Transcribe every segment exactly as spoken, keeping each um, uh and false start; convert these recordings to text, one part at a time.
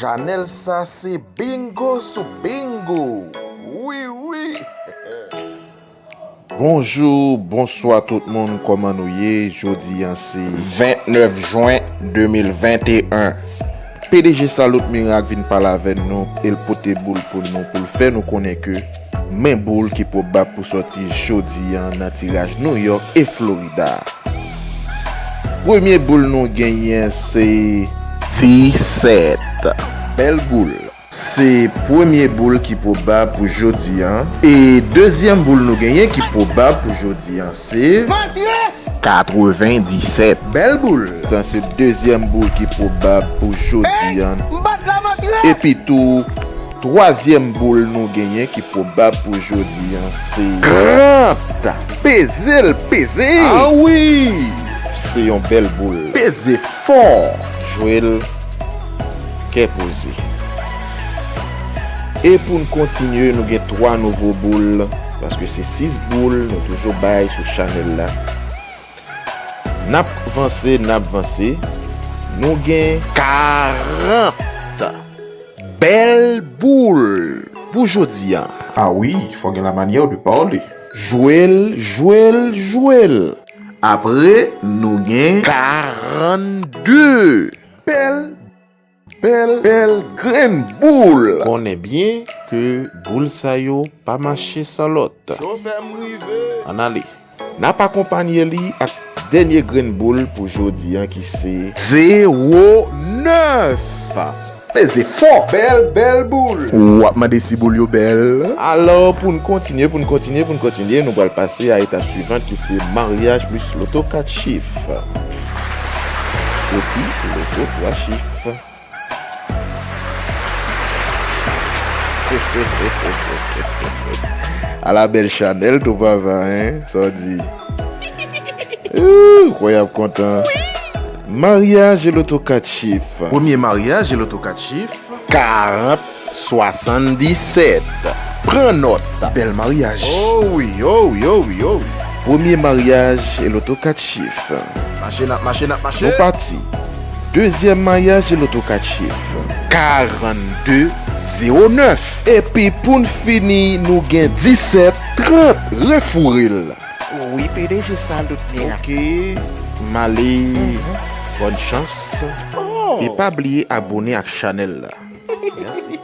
Chanèl sa se bingo sou bingo. Wi, wi. Bonjou, bonswa tout moun, kòman nou ye? Jodi a se vennèf jen de mil venteyen. P D G Salut Miracle vin pale avè nou, e l pote boul pou nou, pou l fè nou konnen ke men boul ki pwobab pou sòti jodi a nan tiraj New York e Florida. Premye boul nou genyen se disèt. Bèl boul. Se premye boul ki pwobab pou jodi a. E dezyèm boul nou genyen ki pwobab pou jodi a se katrevendisèt. Bèl boul. Sa se dezyèm boul ki pwobab pou jodi a. Epi tou, twazyèm boul nou genyen ki pwobab pou jodi a se trant. Peze l, peze! Ah wi! Se yon bèl boul. Peze fò! Jwe l kè poze. E pou n kontinye, nou gen twa nouvo boul, paske se sis boul nou toujou bay sou chanèl la. N ap vanse, n ap vanse. Nou gen karant bèl boul pou jodi a. Ah wi, fò gen la manyè de pale. Jwe l, jwe l, jwe l. Apre, nou gen karannde bèl, bèl, bèl grenn boul. Konnen byen ke boul sa yo pa mache san lòt. Ann ale. N ap akonpanye li ak dènye grenn boul pou jodi a ki se zewo nèf. Peze fò. Bèl, bèl boul. W ap mande si boul yo bèl. Alò, pou n kontinye, pou n kontinye, pou n kontinye, nou pral pase a etap swivan ki se maryaj plis loto kat chif. Epi loto twa chif. Ala bèl chanèl tou papa, hein, sa w di? Ooh, kwè y ap kontan. Maryaj e loto kat chif. Premye maryaj e loto kat chif. Karant swasanndisèt. Pran nòt. Bèl maryaj. Oh wi, oh wi, oh wi, oh wi. Premye maryaj e loto kat chif. Mache, n ap mache, n ap mache. Nou pati. Dezyèm maryaj e loto kat chif. Karannde zewo nèf. Epi pou n fini, nou gen disèt trant. Refoure l. Wi, P D G Salut Miracle. Ok, m ale. Bòn chans. Oh. E pa bliye abone ak chanèl la. Mèsi.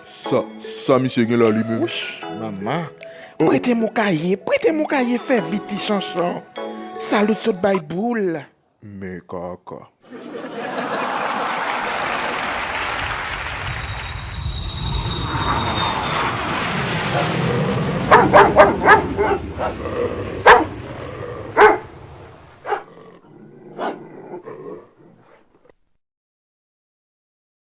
Sa, sa misye gen la li menm? Wouch, mama. Prete m yon kaye, prete m yon kaye, fè vit ti chanchan. Salut sot bay boul. Men kaka.